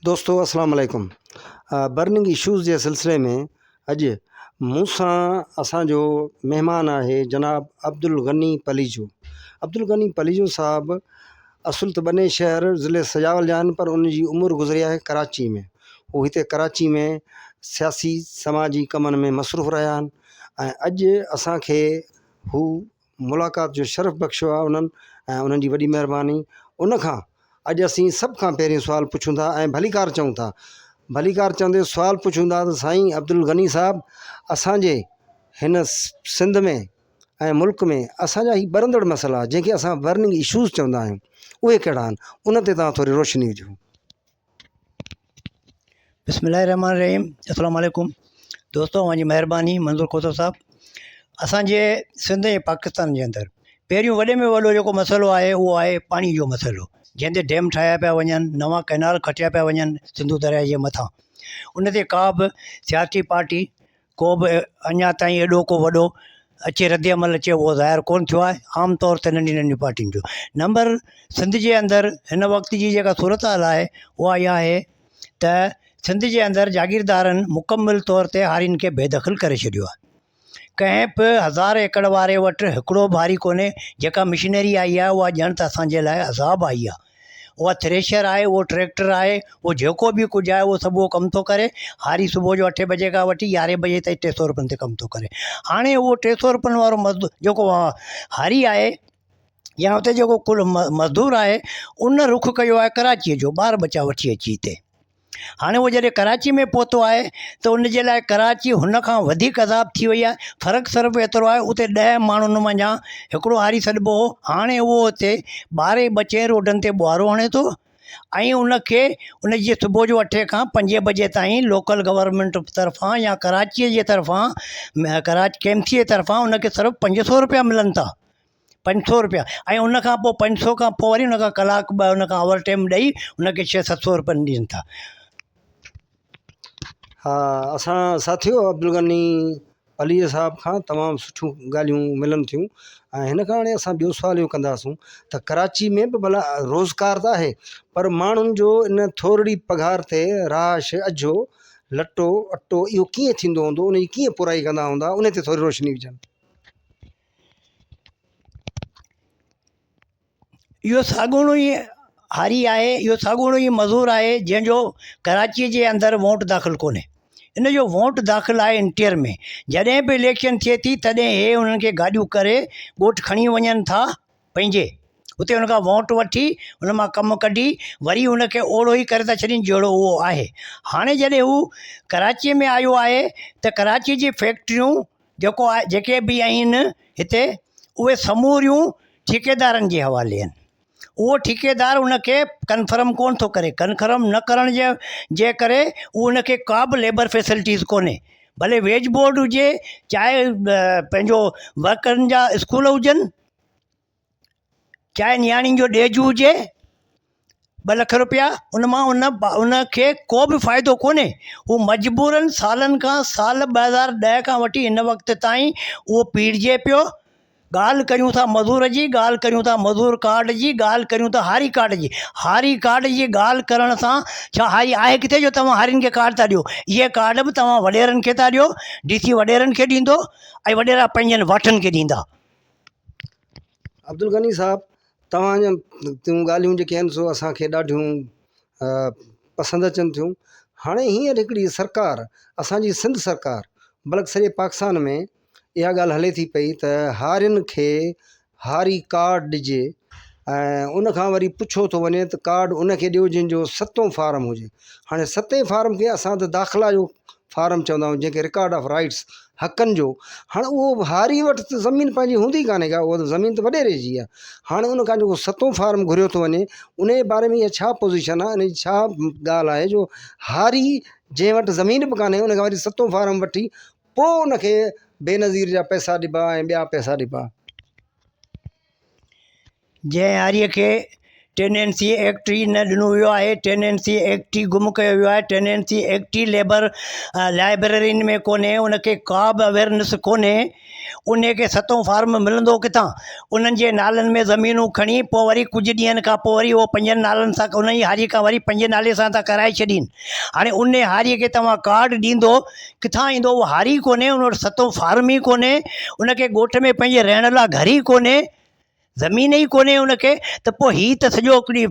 دوستو اسلام عليڪم برننگ اشوز جي سلسلي ۾ اڄ مون سان اسان جو مهمان آهي جناب عبدالغني پليجو عبدالغني پليجو صاحب اصل ته ٻني شهر ضلعي سجاول جا آهن پر ان جي عمر گذري آهي ڪراچي ۾ هو هتي ڪراچي ۾ سياسي سماجي ڪمن ۾ مصروف رهيا آهن ۽ اڄ اسان کي هو ملاقات جو شرف بخشيو آهي انهن ۽ انهن جي وڏي مهرباني ان کان اڄ اسين سڀ کان پهرين سوال پڇون ٿا ۽ ڀليڪار چئون ٿا ڀليڪار چوندي سوال پڇون ٿا ته سائين عبدالغني صاحب اسانجي هن سنڌ ۾ ۽ ملڪ ۾ اسانجا هي ٻرندڙ مسئلا جنهن کي اسان برننگ اشوز چوندا آهيون اهي ڪهڙا آهن ان تي توهان ٿوري روشني وجهو. بسم الله الرحمن الرحيم السلام عليڪم دوستو اوهان جي مهرباني منظور کوسو صاحب اسانجي سنڌ ۽ پاڪستان جي اندر پهريون وڏي ۾ وڏو جيڪو مسئلو آهي اهو آهي پاڻي جو مسئلو جنهن تي ڊيم ٺاهيا پيا وڃن نوان ڪئنال کٽيا پيا وڃن سنڌو درياء جي مٿان ان تي ڪا به سياسي پارٽي ڪو به اڃا تائين ايڏو ڪو وڏو اچي رد عمل اچي اهو ظاهر ڪونه ٿيو آهي عام طور تي ننڍين ننڍين پارٽين جو نمبر سنڌ جي اندر هن وقت جي جيڪا صورت حال آهي اها اها آهي ته سنڌ جي اندر جاگيردارن مڪمل طور تي هارين کي بي دخل ڪري ڇڏيو آهي ڪنهن به هزار ايڪڙ واري وٽ هڪڙو به هاري ڪونهي جيڪا مشنري آئي آهي اها ڄڻ ته اسانجي لاء عذاب آئي آهي اها ٿريشر آهي اهو ٽريڪٽر آهي اهو جيڪو به ڪجهه آهي اهو سڀ اهو ڪم ٿو ڪري. هاري صبح جو اٺين بجي کان وٺي يارهين بجي تائين ٽي سئو روپين تي ڪم ٿو ڪري. هاڻي اهو ٽي سئو روپين وارو مزدور جيڪو هاري آهي يا اتي جيڪو ڪل مزدور آهي ان رخ ڪيو آهي ڪراچيء جو ٻار ٻچا وٺي اچي هتي. هاڻي اهو جڏهن ڪراچي ۾ پهتو آهي ته ان جي لاء ڪراچي هن کان وڌيڪ عذاب ٿي وئي آهي فرق صرف ايترو آهي اتي ڏهه ماڻهن منجهان هڪڙو هاري سڏبو هو هاڻي اهو اتي ٻارهين ٻچين روڊن تي ٻوهارو هڻي ٿو ۽ ان کي ان جي صبح جو اٺين کان پنجين بجي تائين لوڪل گورنمينٽ طرفان يا ڪراچيء جي طرفان ڪراچي ڪي ايم سي جي طرفان ان کي صرف 500 روپيا ملن ٿا. 500 روپيا ۽ ان کان پوء 500 کان پوء وري ان کان ڪلاڪ ٻه ان کان اوور ٽائيم ڏئي ان کي ڇهه ست سو روپين ڏين ٿا. ها اسان ساٿيو عبدالغني علي صاحب کان تمام سٺيون ڳالهيون ملن ٿيون ۽ هن کان هاڻي اسان ٻيو سوال اهو ڪنداسون ته ڪراچي ۾ به ڀلا روزگار ته آهي پر ماڻهن جو ان ٿورڙي پگهار تي رهائش اجهو لٽو اٽو اهو ڪيئن ٿيندو هوندو ان جي ڪيئن پورائي ڪندا هوندا ان تي ٿوري روشني وجهن. اهو ساڳيو ئي هاري آهي اهو ساڳيو ئي مزور آهي جنهن جو ڪراچيء جي اندر ووٽ داخل ڪونهي ان جو ووٽ داخل آهي انٽيئر ۾ جڏهن به اليڪشن ٿئي ٿي تڏهن هي انهن کي گاڏيون ڪري ڳوٺ کڻي وڃن ٿا پنهنجي اتي ان کان ووٽ وٺي ان مان ڪم ڪڍي وري ان کي اوڙو ئي ڪري ٿا ڇڏين جهڙو اهو آهي هاڻي جڏهن هو ڪراچيء ۾ آيو آهي ته ڪراچيء جي فيڪٽريون جيڪو آهي جيڪي به آهن هتي اهي سموريون ٺيڪيدارن جي حوالي آهن اهو ٺيڪيدار ان کي ڪنفرم ڪونه ٿو ڪري ڪنفرم نه ڪرڻ جي جي ڪري اهو ان کي ڪا به ليبر فيسلٽيز ڪونهي ڀلي ويج بورڊ هجي چاهي پنهنجو ورڪرن جا اسڪول هجن چاهي نياڻين جو ڏيج هجي ٻه لک روپيا ان مان ان ان کي ڪو به فائدو ڪونهي هو مجبورن سالن کان سال 2010 کان وٺي هن وقت تائين اهو پيڙجي پيو ڳالهه ڪريون ٿا مزور جي ڳالهه ڪريون ٿا مزور ڪارڊ جي ڳالهه ڪريون ٿا هاري ڪارڊ جي هاري ڪارڊ جي ڳالهه ڪرڻ سان ڇا هاري آهي ڪٿي جو توهان هارين کي ڪارڊ ٿا ڏيو اهي ڪارڊ به توهان وڏيرن کي ٿا ڏيو ڊي سي وڏيرن کي ڏيندو ۽ وڏيرا پنهنجن واٺن کي ڏيندا. عبدالغني صاحب توهان جون ڳالهيون جيڪي آهن سو اسان کي ڏاڍيون پسند اچن ٿيون هاڻي هينئر هڪڙي سرڪار اسان جي سنڌ سرڪار بلڪ سڄي پاڪستان ۾ اها ڳالهه هلي ٿي پئي ته هارين کي هاري ڪارڊ ڏجي ۽ ان کان وري پڇيو ٿو وڃي ته ڪارڊ ان کي ڏيو جنهن جو ستون فارم هجي هاڻي ستين فارم کي اسان ته داخلا جو فارم چوندا آهيون جنهن کي رڪارڊ آف رائٽس حقن جو هاڻي اهو هاري وٽ ته زمين پنهنجي هوندي ڪانهي ڪا اها ته زمين ته وڏيري جي آهي هاڻي ان کان جيڪو ستون فارم گهريو ٿو وڃي ان جي باري ۾ اها ڇا پوزيشن آهي ان جي ڇا ڳالهه آهي جو هاري جنهن وٽ زمين به ڪانهي ان کان وري ستون فارم وٺي پوء ان کي بينظير جا پئسا ڏبا ۽ ٻيا پئسا ڏبا. جنهن هاريء کي ٽيننسي ايڪٽ ئي نه ڏنو ويو آهي ٽيننسي ايڪٽ ئي گم ڪيو ويو آهي ٽيننسي ايڪٽ ئي ليبر لائبريرين ۾ ڪونهي ان کي ڪا به اويئرنيس ڪونهي ان کي ستون فارم ملندو ڪٿان انهن جي نالن ۾ زمينون کڻي پوء وري ڪجهه ڏينهن کان پوء وري اهو پنجن نالن سان ان ئي هاري کان وري پنجين نالي سان ٿا ڪرائي ڇڏين هاڻي ان هاري کي توهان ڪارڊ ڏيندو ڪٿان ايندو اهو هاري ڪونهي ان وٽ ستون فارم ئي ڪونهي ان کي ڳوٺ ۾ پنهنجي رهڻ لاء گهر ئي ڪونهي زمين ئي ڪونهي ان کي ته پوء هي ته سڄو هڪڙي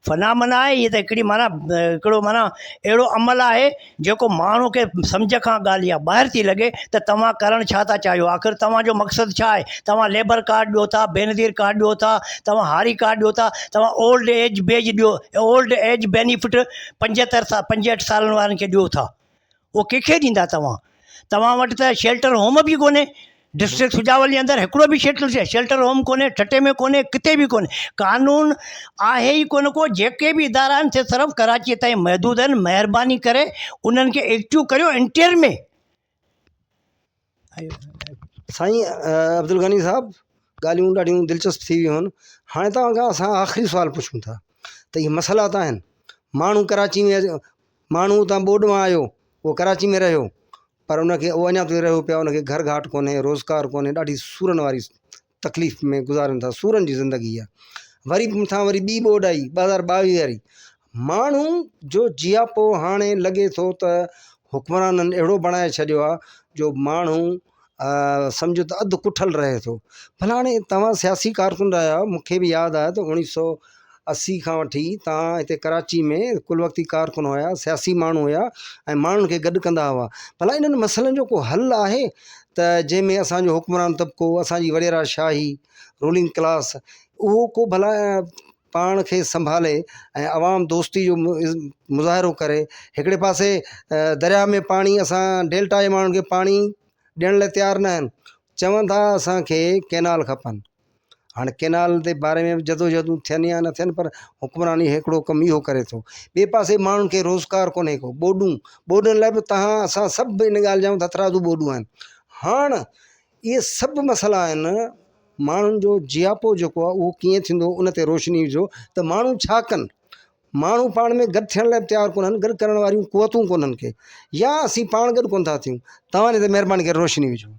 فنامنا آهي هي ته هڪڙي معنيٰ هڪڙو معنيٰ اهڙو عمل آهي جيڪو ماڻهو کي سمجهه کان ڳالهه اها ٻاهر ٿي لڳي ته توهان ڪرڻ ڇا ٿا چاهيو آخر توهان جو مقصد ڇا آهي توهان ليبر ڪارڊ ڏيو ٿا بينظير ڪارڊ ڏيو ٿا توهان هاري ڪارڊ ڏيو ٿا توهان اولڊ ايج بيج ڏيو اولڊ ايج بينيفٽ پنجهتر سال پنجهٺ سالن وارن کي ڏيو ٿا اهو ڪنهن کي ڏيندا توهان؟ توهان وٽ ته شيلٽر هوم به ڪونهي ڊسٽرڪٽ سجاول جي اندر هڪڙو به شيلٽر شيلٽر هوم ڪونهي ٺٽي ۾ ڪونهي ڪٿي به ڪونهي قانون آهي ئي ڪونه ڪو جيڪي به ادارا آهن سي صرف ڪراچي تائين محدود آهن مهرباني ڪري انهن کي ايڪٽو ڪريو انٽير ۾ سائين عبدالغني صاحب ڳالهيون ڏاڍيون دلچسپ ٿي ويون آهن هاڻي توهان کان اسان آخري سوال پڇون ٿا ته اهي مسئلا ته آهن ماڻهو ڪراچي ۾ ماڻهو اتان ٻوڏ مان آيو اهو ڪراچي ۾ رهيو پر ان کي اهو اڃا تائين رهيو پيو آهي ان کي گهر گهاٽ ڪونهي روزگار ڪونهي ڏاڍي سورن واري تڪليف ۾ گذارن ٿا سورن جي زندگي آهي وري مٿان وري ٻي ٻوڏ آئي 2022 واري ماڻهو جو جياپو هاڻي لڳي ٿو ته حڪمرانن اهڙو بڻائي ڇڏيو آهي جو ماڻهو سمجهو ته اڌ ڪٺل رهي ٿو ڀلا هاڻي توهان سياسي ڪارڪن رهيا آهيو مون کي به ياد آهي ته 1980 کان وٺي توهان هتي ڪراچي ۾ ڪل وقتي ڪارڪن هيا سياسي ماڻهو هيا ۽ ماڻهن کي گڏ ڪندا هئا ڀلا انهن مسئلن جو ڪو حل آهي ته جنهن ۾ اسانجو حڪمران طبقو اسانجي وڏيرا شاهي رولنگ ڪلاس اهو ڪو ڀلا پاڻ کي سنڀالي ۽ عوام دوستي جو مظاهرو ڪري هڪڙي پاسي درياء ۾ پاڻي اسان ڊيلٽا جي ماڻهن کي پاڻي ڏيڻ لاء تيار نه آهن چون ٿا اسانکي ڪينال کپن هاڻي ڪينال جي باري ۾ به جدوجهدون ٿين يا نه ٿين پر حڪمراني هڪڙو ڪم اهو ڪري ٿو ٻئي پاسي ماڻهن کي روزگار ڪونهي ڪو ٻوڏون ٻوڏن لاء به تهان اسان سڀ ان ڳالهه جا هٿرادو ٻوڏون آهن هاڻ اهي سڀ مسئلا آهن ماڻهن جو جياپو جيڪو آهي اهو ڪيئن ٿيندو ان تي روشني وجهو ته ماڻهو ڇا ڪن ماڻهو پاڻ ۾ گڏ ٿيڻ لاء به تيار ڪونهن گڏ ڪرڻ واريون قوتون ڪونهن ڪي يا اسين پاڻ گڏ ڪونه ٿا ٿيون توهان ان تي مهرباني ڪري روشني وجهو.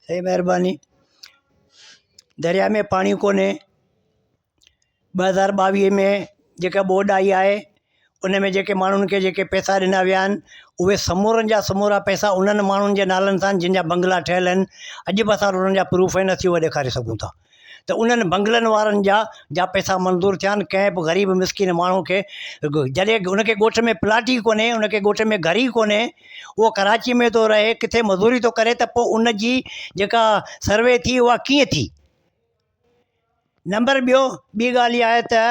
سائين مهرباني درياء ۾ پاڻي ڪونهي 2022 ۾ جيڪا ٻوڏ آئي آهي ان ۾ جيڪي ماڻهن کي جيڪي پئسا ڏنا ويا آهن اهي سمورن جا سمورا پئسا انهن ماڻهن جي نالن سان جن جا بنگلا ٺهيل آهن اڄ به اسان انهن جا پروف آهن اسين اهي ڏيکاري سگهون ٿا ته انهن بنگلن وارن جا جا پئسا منظور ٿيا آهن ڪنهن به غريب مسڪين ماڻهو کي جڏهن ان کي ڳوٺ ۾ پلاٽ ئي ڪونهي ان کي ڳوٺ ۾ گهر ئي ڪونهي اهو ڪراچي ۾ ٿو رهي ڪٿي مزوري ٿو ڪري ته پوء ان جي جيڪا سروي ٿي اها ڪيئن ٿي نمبر ٻيو ٻي ڳالهه اها آهي ته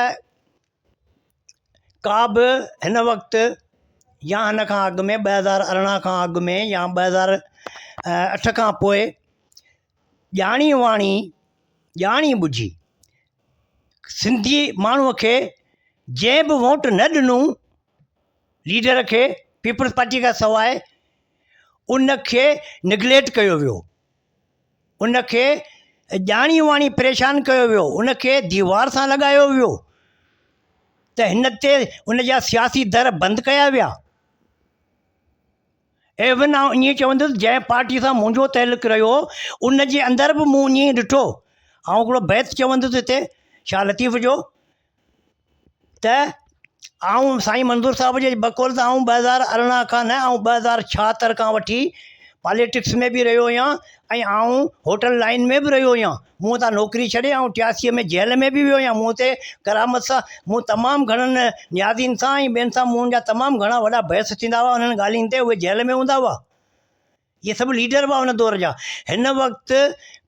ڪا به هن وقت يا هن کان اڳ ۾ 2018 کان اڳ ۾ يا 2008 کان پوءِ ڄاڻي واڻي ڄاڻي ٻجهي سنڌي ماڻهوءَ کي جنهن به ووٽ نه ڏنو ليڊر کي پيپلز پارٽي کان سواءِ ان کي نگليڪٽ ڪيو ويو ان کي ڄاڻي واڻي پريشان ڪيو ويو ان کي ديوار سان لڳايو ويو ته هن تي ان جا سياسي در بند ڪيا ويا ايون آئون ائين چوندس جنهن پارٽي سان منهنجو تعلق رهيو ان جي اندر به مون ائين ڏٺو آئون هڪڙو بيت چوندس هتي شاهه لطيف جو ته آئون سائين منظور صاحب جي بقول ته آئون 2018 کان نه آئون 2076 کان وٺي پاليٽڪس ۾ به رهيو آهيان ۽ آئون هوٽل لائن ۾ به رهيو آهيان مون اتان نوڪري ڇڏي آئون 83 ۾ جيل ۾ به ويو آهيان مون تي ڪرامت سان مون تمام گهڻن نيازين سان ۽ ٻين سان منهنجا تمام گهڻا وڏا بحث ٿيندا هئا انهن ڳالهين تي اهي جيل ۾ هوندا هئا. اهي سڀ ليڊر هئا ان دور جا. هن وقت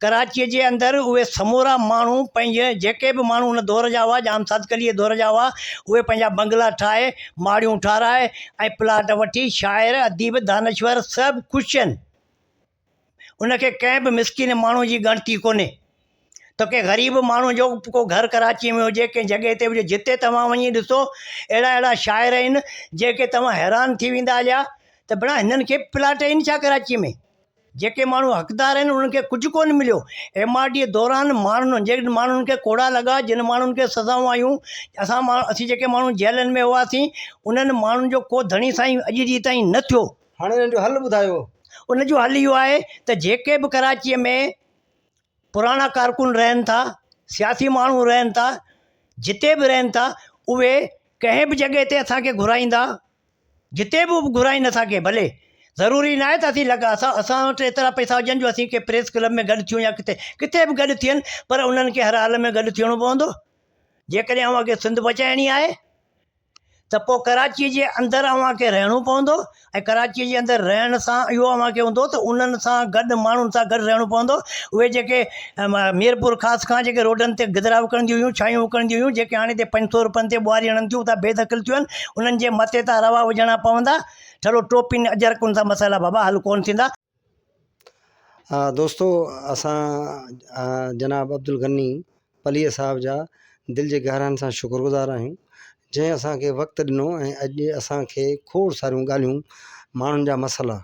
ڪراچيء جي اندر اهي سمورا ماڻهو پنهنجي جيڪي به ماڻهو ان دور جا هئا ڄام صادق عليء جي دور جا هئا اهي پنهنجا بنگلا ٺاهي ماڙيون ٺاهرائي ۽ پلاٽ وٺي شاعر اديب دانشور سڀ خوش آهن. ان کي ڪنهن به مسڪين ماڻهو جي ڳڻتي ڪونهي ته ڪنهن غريب ماڻهو جو ڪو گهر ڪراچيء ۾ هجي ڪنهن جڳهه تي هجي جتي توهان وڃي ڏسو اهڙا اهڙا شاعر آهن جيڪي توهان حيران ٿي ويندا هليا ته بڻا هنن کي به پلاٽ آهن ڇا ڪراچيء ۾ جيڪي ماڻهو حقدار آهن انهن کي ڪجهه ڪونه مليو. ايم آر ڊي دوران ماڻهن جن ماڻهن کي ڪوڙا لڳا جن ماڻهن کي سزائون آيون اسان ماڻهو اسين جيڪي ماڻهو جيلن ۾ هئاسين انهن ماڻهن جو ڪو ڌڻي سائين اڄ ڏينهن تائين نه ٿيو. هاڻي انهن جو حل ٻڌايو. ان جو حل اهو آهي ته جيڪي به ڪراچيء ۾ پراڻا ڪارڪن رهن ٿا، سياسي ماڻهو رهن ٿا، جتي به رهن ٿا اهي ڪنهن به جڳهه تي اسان کي گهرائيندا، جتي به گهرائين اسان کي ڀلي ضروري ناهي ته اسين لڳ اسان اسان وٽ ايترا پئسا هجن جو اسين ڪنهن پريس ڪلب ۾ گڏ ٿيون يا ڪٿي ڪٿي به گڏ ٿين پر انهن کي هر حال ۾ گڏ ٿيڻو پوندو جيڪڏهن اوهان کي سنڌ بچائڻي آهي ته پوء ڪراچيء جي اندر اوهان کي رهڻو پوندو ۽ ڪراچيء جي اندر رهڻ سان اهو اوهان کي هوندو ته انهن سان گڏ ماڻهن سان گڏ رهڻو پوندو اهي جيڪي ميرپور خاص کان جيڪي روڊن تي گدرا وڪڻنديون هيون ڇانيون وڪڻنديون هيون جيڪي هاڻي هتي 500 روپين تي ٻوهاري هڻن ٿيون اتان بي دخل ٿيون آهن انهن جي مٿي تان روا وجهڻا پوندا ٺلهو ٽوپين اجرڪن سان مسئلا بابا حل ڪونه ٿيندا. دوستو اسان جناب عبدالغني پليء صاحب جا دل جي گهراين سان شڪر گذار آهيون جنهن اسان کي وقت ڏنو ۽ اڄ اسان کي کوڙ ساريون ڳالهيون ماڻهن جا مسئلا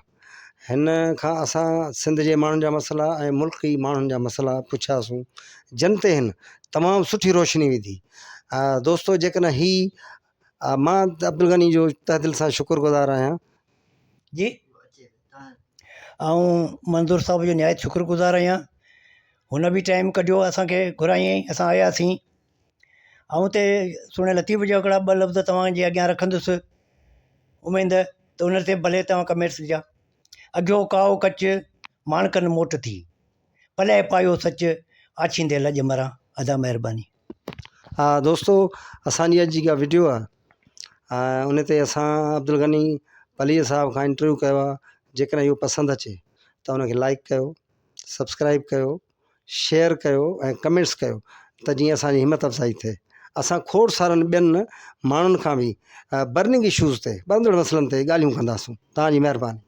هن کان اسان سنڌ جي ماڻهن جا مسئلا ۽ ملڪي ماڻهن جا مسئلا پڇياسون جن تي هن تمام سٺي روشني وڌي دوستو جيڪڏهن هي مان عبدالغني جو تهه دل سان شڪر گذار آهيان. جي آئون منظور صاحب جو نهايت شڪر گذار آهيان هن به ٽائيم ڪڍيو اسان کي گهرايائين اسان آياسين آئون اتي سهڻي لطيف جا هڪڙا ٻه لفظ توهان جي اڳيان رکندس اميد ته ان تي ڀلي توهان ڪمينٽس ڏجا اگهيو ڪائو ڪچ ماڻڪن موٽ ٿي پلئه پايو سچ آڇيندي لڄ مران ادا مهرباني. ها دوستو اسان جي اڄ جيڪا وڊيو آ ان تي اسان عبدالغني پليجي صاحب کان انٽرويو ڪيو آ جيڪڏهن اهو پسند اچي ته ان کي لائڪ ڪيو سبسڪرائب ڪيو شيئر ڪيو ۽ ڪمينٽس ڪيو ته جيئن اسان جي همت افزائي ٿئي اسان کوڙ سارن ٻين ماڻهن کان به برننگ اشوز تي ٻرندڙ مسئلن تي ڳالهيون ڪنداسون توهان جي مهرباني.